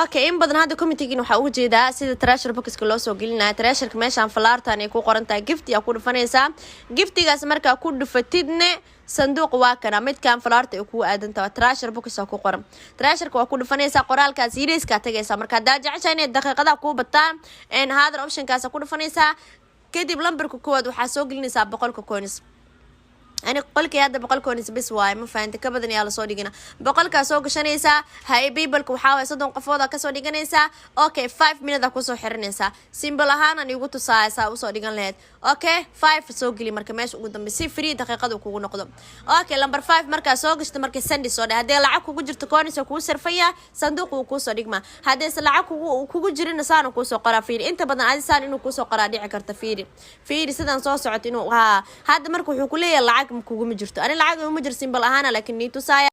Okay, in badan hadda commentigin waxaa uga jeedaa sida treasure boxka loo soo gelinaya. Treasureka meeshaan falaartan ay ku qoran tahay, gifti aa ku dhufanaysaa. Giftigaas markaa ku dhufatidne, sanduuq waa kana, midkan falaarta ay kugu aadantaha, treasure box ku qoran. Treasureka waa ku dhufanaysaa, qoraalkaas yariiskaa tagaysaa. Marka haddaa jeceshaa inay daqiiqadaha kuu bataan, haadar optionkaasa ku dhufanaysaa. Kadib lambarka koowaad waxaa soo gelinaysaa 100-ka coins. Ani qolkii hadda 100 coins bis waaye, ma fahanta? Ka badan yaa lasoo dhigina. 100-kaa soo gashanaysaa. Hay peopleka waxaa waay 30 qofooda kasoo dhiganaysaa. Okay, 5 minute aa kusoo xiranaysaa. Simple ahaan igu tusaaya saa usoo dhigan lahayd. Okay, five soo geli marka meesha ugu dambe, si free daqiiqada kugu noqdo. Okay, number five markaa soo gashto, marka send soo dhe. Haddii lacag kugu jirto, coins kugu sarfaya, sanduuq uu kuusoo dhigmaa. Haddayse lacag kugu jirina, saana kuusoo qoraa. Fiiri, inta badan adi saan inuu kuusoo qoraa dhici karta. Fiiri, fiiri sidan soo socoto inuu haa. Hadda marka wuxuu kuleeyahay lacag kuguma jirto. Ani lacag uma jiro, simple ahaana laakiin nii tusaaya.